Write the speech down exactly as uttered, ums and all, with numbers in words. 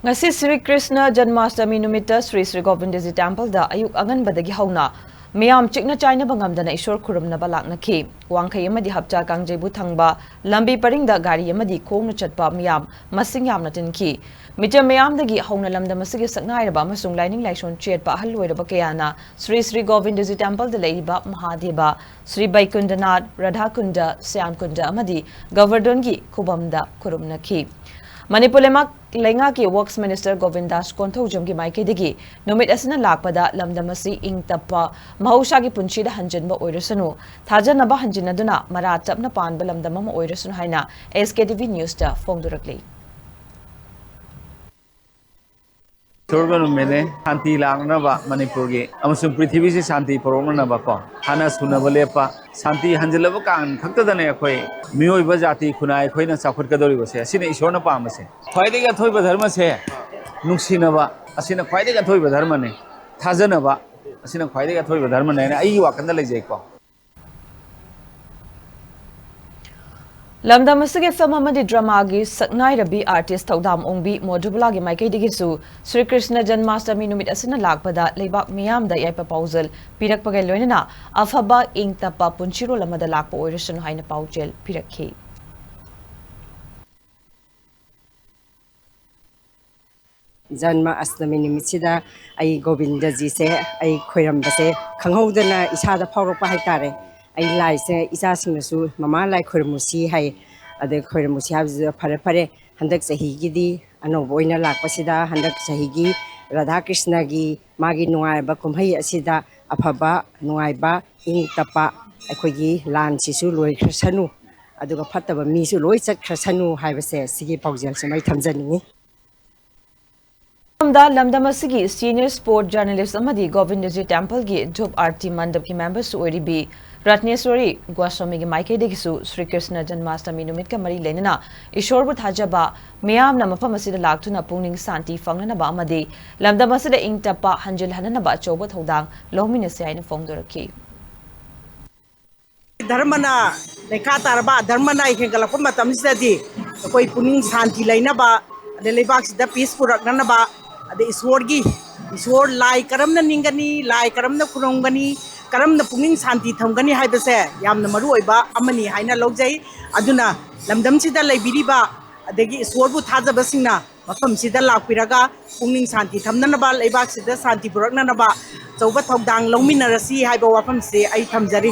ꯉꯁꯤ ꯁ꯭ꯔꯤ ꯀ꯭ꯔꯤꯁꯅ ꯖꯟꯃꯥꯁꯇꯃꯤ ꯅꯨꯃꯤꯠꯇ ꯁ꯭ꯔꯤ ꯁ꯭ꯔꯤ ꯒꯣꯕꯤꯟꯗꯖꯤ ꯇꯦꯝꯄꯜꯗ ꯑꯌꯨꯛ ꯑꯉꯟꯕꯗꯒꯤ ꯍꯧꯅ ꯃꯤꯌꯥꯝ ꯆꯤꯛꯅ ꯆꯥꯏꯅꯕ ꯉꯝꯗꯅ ꯏꯁꯣꯔ ꯈꯨꯔꯨꯝꯅꯕ ꯂꯥꯛꯅꯈꯤ꯫ ꯋꯥꯡꯈꯩ ꯑꯃꯗꯤ ꯍꯞꯇꯥ ꯀꯥꯡꯖꯩꯕꯨ ꯊꯪꯕ ꯂꯝꯕꯤ ꯄꯔꯤꯡꯗ ꯒꯥꯔꯤ ꯑꯃꯗꯤ ꯈꯣꯡꯅ ꯆꯠꯄ ꯃꯤꯌꯥꯝ ꯃꯁꯤꯡ ꯌꯥꯝꯅ ꯇꯤꯟꯈꯤ꯫ ꯃꯤꯆꯝ ꯃꯤꯌꯥꯝꯗꯒꯤ ꯍꯧꯅ ꯂꯝꯗꯝ ꯑꯁꯤꯒꯤ ꯁꯛꯅꯥꯏꯔꯕ ꯑꯃꯁꯨꯡ ꯂꯥꯏꯅꯤꯡ ꯂꯥꯏꯁꯣꯟ ꯆꯦꯠꯄ ꯑꯍꯜ ꯑꯣꯏꯔꯕ ꯀꯌꯥꯅ ꯁ꯭ꯔꯤ ꯁ꯭ꯔꯤ ꯒꯣꯕꯤꯟꯗꯖꯤ ꯇꯦꯝꯄꯜꯗ ꯂꯩꯔꯤꯕ ꯃꯍꯥꯗꯦꯕ, ꯁ꯭ꯔꯤ ꯕꯩꯀꯨꯟꯗꯅꯥꯊ, ꯔꯥꯙꯥꯀꯨꯟꯗ, ꯁ꯭ꯌꯥꯝꯀꯨꯟꯗ ꯑꯃꯗꯤ ꯒꯣꯕꯔꯙꯟꯒꯤ ꯈꯨꯕꯝꯗ ꯈꯨꯔꯨꯝꯅꯈꯤ꯫ ꯃꯅꯤꯄꯨꯔ ꯂꯩꯉꯥꯛ ꯂꯩꯉꯥꯛꯀꯤ Works Minister ꯒꯣꯕꯤꯟꯗꯥꯁ ꯀꯣꯟꯊꯧꯖꯝꯒꯤ ꯃꯥꯏꯀꯩꯗꯒꯤ ꯅꯨꯃꯤꯠ ꯑꯁꯤꯅ ꯂꯥꯛꯄꯗ ꯂꯝꯗꯝ ꯑꯁꯤ ꯏꯪ ꯇꯞꯄ ꯃꯍꯧꯁꯥꯒꯤ ꯄꯨꯟꯁꯤꯗ ꯍꯟꯖꯤꯟꯕ ꯑꯣꯏꯔꯁꯅꯨ, ꯊꯥꯖꯅꯕ ꯍꯟꯖꯤꯟꯅꯗꯨꯅ ꯃꯔꯥ ꯆꯞꯅ ꯄꯥꯟꯕ ꯂꯝꯗꯝ ꯑꯃ ꯑꯣꯏꯔꯁꯅꯨ ꯍꯥꯏꯅ S K T V News ꯇ ꯐꯣꯡꯗꯣꯔꯛꯂꯤ꯫ ꯏꯁꯣꯔꯒ ꯅꯨꯃꯤꯠꯅꯦ, ꯁꯥꯟꯇꯤ ꯂꯥꯛꯅꯕ ꯃꯅꯤꯄꯨꯔꯒꯤ ꯑꯃꯁꯨꯡ ꯄ꯭ꯔꯤꯊꯤꯕꯤꯁꯤ ꯁꯥꯟꯇꯤ ꯄꯨꯔꯛꯅꯅꯕ ꯀꯣ, ꯍꯥꯟꯅ ꯁꯨꯅꯕ ꯂꯦꯞꯄ, ꯁꯥꯟꯇꯤ ꯍꯟꯖꯤꯜꯂꯕ ꯀꯥꯟ ꯈꯛꯇꯗꯅꯦ ꯑꯩꯈꯣꯏ ꯃꯤꯑꯣꯏꯕ ꯖꯥꯇꯤ ꯈꯨꯟꯅꯥꯏ ꯑꯩꯈꯣꯏꯅ ꯆꯥꯎꯈꯠꯀꯗꯧꯔꯤꯕꯁꯦ꯫ ꯑꯁꯤꯅ ꯏꯁꯣꯔꯅ ꯄꯥꯝꯕꯁꯦ꯫ ꯈ꯭ꯋꯥꯏꯗꯒꯤ ꯑꯊꯣꯏꯕ ꯙꯔꯃꯁꯦ ꯅꯨꯡꯁꯤꯅꯕ, ꯑꯁꯤꯅ ꯈ꯭ꯋꯥꯏꯗꯒꯤ ꯑꯊꯣꯏꯕ ꯙꯔꯃꯅꯤ꯫ ꯊꯥꯖꯅꯕ, ꯑꯁꯤꯅ ꯈ꯭ꯋꯥꯏꯗꯒꯤ ꯑꯊꯣꯏꯕ ꯙꯔꯃꯅꯤ ꯍꯥꯏꯅ ꯑꯩꯒꯤ ꯋꯥꯈꯜꯗ ꯂꯩꯖꯩꯀꯣ꯫ ꯂꯝꯗꯝ ꯑꯁꯤꯒꯤ ꯐꯤꯂꯝ ꯑꯃꯗꯤ ꯗ꯭ꯔꯃꯥꯒꯤ ꯁꯛꯅꯥꯏꯔꯕꯤ ꯑꯥꯔꯇꯤꯁ ꯊꯧꯗꯥꯝ ꯑꯣꯡꯕꯤ ꯃꯣꯙꯨꯕꯂꯥꯒꯤ ꯃꯥꯏꯀꯩꯗꯒꯤꯁꯨ ꯁ꯭ꯔꯤ ꯀ꯭ꯔꯤꯁꯅ ꯖꯟꯃꯥꯁꯇꯃꯤ ꯅꯨꯃꯤꯠ ꯑꯁꯤꯅ ꯂꯥꯛꯄꯗ ꯂꯩꯕꯥꯛ ꯃꯤꯌꯥꯝꯗ ꯌꯥꯏꯐ ꯄꯥꯎꯖꯦꯜ ꯄꯤꯔꯛꯄꯒ ꯂꯣꯏꯅꯅ ꯑꯐꯕ ꯏꯪ ꯇꯞꯄ ꯄꯨꯟꯁꯤꯔꯣꯜ ꯑꯃꯗ ꯂꯥꯛꯄ ꯑꯣꯏꯔꯁꯅꯨ ꯍꯥꯏꯅ ꯄꯥꯎꯖꯦꯜ ꯄꯤꯔꯛꯈꯤ꯫ ꯖꯟꯃ ꯑꯁꯇꯃꯤ ꯅꯨꯃꯤꯠꯁꯤꯗ ꯑꯩ ꯒꯣꯕꯤꯟꯗꯖꯤꯁꯦ ꯑꯩ ꯈꯣꯏꯔꯝꯕꯁꯦ ꯈꯪꯍꯧꯗꯅ ꯏꯁꯥꯗ ꯐꯥꯎꯔꯛꯄ ꯍꯥꯏꯇꯥꯔꯦ꯫ ꯑꯩ ꯂꯥꯏꯁꯦ ꯏꯆꯥꯁꯤꯡꯅꯁꯨ "ꯃꯃꯥ ꯂꯥꯏ ꯈꯣꯏꯔꯝꯃꯨꯁꯤ" ꯍꯥꯏ꯫ ꯑꯗꯩ ꯈꯣꯏꯔꯝꯃꯨꯁꯤ ꯍꯥꯏꯕꯁꯤꯗ ꯐꯔꯦ ꯐꯔꯦ, ꯍꯟꯗꯛ ꯆꯍꯤꯒꯤꯗꯤ ꯑꯅꯧꯕ ꯑꯣꯏꯅ ꯂꯥꯛꯄꯁꯤꯗ ꯍꯟꯗꯛ ꯆꯍꯤꯒꯤ ꯔꯥꯙꯥ ꯀ꯭ꯔꯤꯁꯅꯒꯤ ꯃꯥꯒꯤ ꯅꯨꯡꯉꯥꯏꯔꯕ ꯀꯨꯝꯍꯩ ꯑꯁꯤꯗ ꯑꯐꯕ, ꯅꯨꯡꯉꯥꯏꯕ, ꯏꯪ ꯇꯞꯄ, ꯑꯩꯈꯣꯏꯒꯤ ꯂꯥꯟꯁꯤꯁꯨ ꯂꯣꯏꯈ꯭ꯔꯁꯅꯨ, ꯑꯗꯨꯒ ꯐꯠꯇꯕ ꯃꯤꯁꯨ ꯂꯣꯏ ꯆꯠꯈ꯭ꯔꯁꯅꯨ ꯍꯥꯏꯕꯁꯦ, ꯁꯤꯒꯤ ꯄꯥꯎꯖꯦꯜꯁꯤꯃ ꯑꯩ ꯊꯝꯖꯅꯤꯡꯉꯤ꯫ ꯃꯇꯝꯗ ꯂꯝꯗꯝ ꯑꯁꯤꯒꯤ senior sport journalist ꯑꯃꯗꯤ ꯒꯣꯕꯤꯟꯗꯖꯤ ꯇꯦꯝꯄꯜꯒꯤ ꯙꯨꯞ ꯑꯥꯔꯇꯤ ꯃꯟꯗꯞꯀꯤ ꯃꯦꯝꯕꯔꯁꯨ ꯑꯣꯏꯔꯤꯕꯤ ꯔꯠꯅꯦꯁ꯭ꯋꯔꯤ ꯒꯣꯁ꯭ꯋꯥꯃꯤꯒꯤ ꯃꯥꯏꯀꯩꯗꯒꯤꯁꯨ ꯁ꯭ꯔꯤ ꯀ꯭ꯔꯤꯁꯅ ꯖꯟꯃꯥꯁꯇꯃꯤ ꯅꯨꯃꯤꯠꯀ ꯃꯔꯤ ꯂꯩꯅꯅ ꯏꯁꯣꯔꯕꯨ ꯊꯥꯖꯕ ꯃꯤꯌꯥꯝꯅ ꯃꯐꯝ ꯑꯁꯤꯗ ꯂꯥꯛꯇꯨꯅ ꯄꯨꯛꯅꯤꯡ ꯁꯥꯟꯇꯤ ꯐꯪꯅꯅꯕ ꯑꯃꯗꯤ ꯂꯝꯗꯝ ꯑꯁꯤꯗ ꯏꯪ ꯇꯞꯄ ꯍꯟꯖꯤꯜꯍꯟꯅꯅꯕ ꯑꯆꯧꯕ ꯊꯧꯗꯥꯡ ꯂꯧꯃꯤꯟꯅꯁꯤ ꯍꯥꯏꯅ ꯐꯣꯡꯗꯣꯔꯛꯈꯤ꯫ ꯙꯔꯃꯅ ꯂꯩꯈꯥ ꯇꯥꯔꯕ, ꯙꯔꯃꯅ ꯍꯦꯟꯒꯠꯂꯛꯄ ꯃꯇꯝꯁꯤꯗꯗꯤ ꯑꯩꯈꯣꯏ ꯄꯨꯛꯅꯤꯡ ꯁꯥꯟꯇꯤ ꯂꯩꯅꯕ, ꯑꯗꯩ ꯂꯩꯕꯥꯛꯁꯤꯗ ꯄꯤꯁ ꯄꯨꯔꯛꯅꯅꯕ, ꯑꯗꯩ ꯏꯁꯣꯔꯒꯤ, ꯏꯁꯣꯔ ꯂꯥꯏ ꯀꯔꯝꯅ ꯅꯤꯡꯒꯅꯤ, ꯂꯥꯏ ꯀꯔꯝꯅ ꯈꯨꯔꯨꯝꯒꯅꯤ, ꯀꯔꯝꯅ ꯄꯨꯛꯅꯤꯡ ꯁꯥꯟꯇꯤ ꯊꯝꯒꯅꯤ ꯍꯥꯏꯕꯁꯦ ꯌꯥꯝꯅ ꯃꯔꯨ ꯑꯣꯏꯕ ꯑꯃꯅꯤ ꯍꯥꯏꯅ ꯂꯧꯖꯩ꯫ ꯑꯗꯨꯅ ꯂꯝꯗꯝꯁꯤꯗ ꯂꯩꯕꯤꯔꯤꯕ ꯑꯗꯒꯤ ꯏꯁꯣꯔꯕꯨ ꯊꯥꯖꯕꯁꯤꯡꯅ ꯃꯐꯝꯁꯤꯗ ꯂꯥꯛꯄꯤꯔꯒ ꯄꯨꯛꯅꯤꯡ ꯁꯥꯟꯇꯤ ꯊꯝꯅꯅꯕ, ꯂꯩꯕꯥꯛꯁꯤꯗ ꯁꯥꯟꯇꯤ ꯄꯨꯔꯛꯅꯅꯕ ꯑꯆꯧꯕ ꯊꯧꯗꯥꯡ ꯂꯧꯃꯤꯟꯅꯔꯁꯤ ꯍꯥꯏꯕ ꯋꯥꯐꯝꯁꯦ ꯑꯩ ꯊꯝꯖꯔꯤ꯫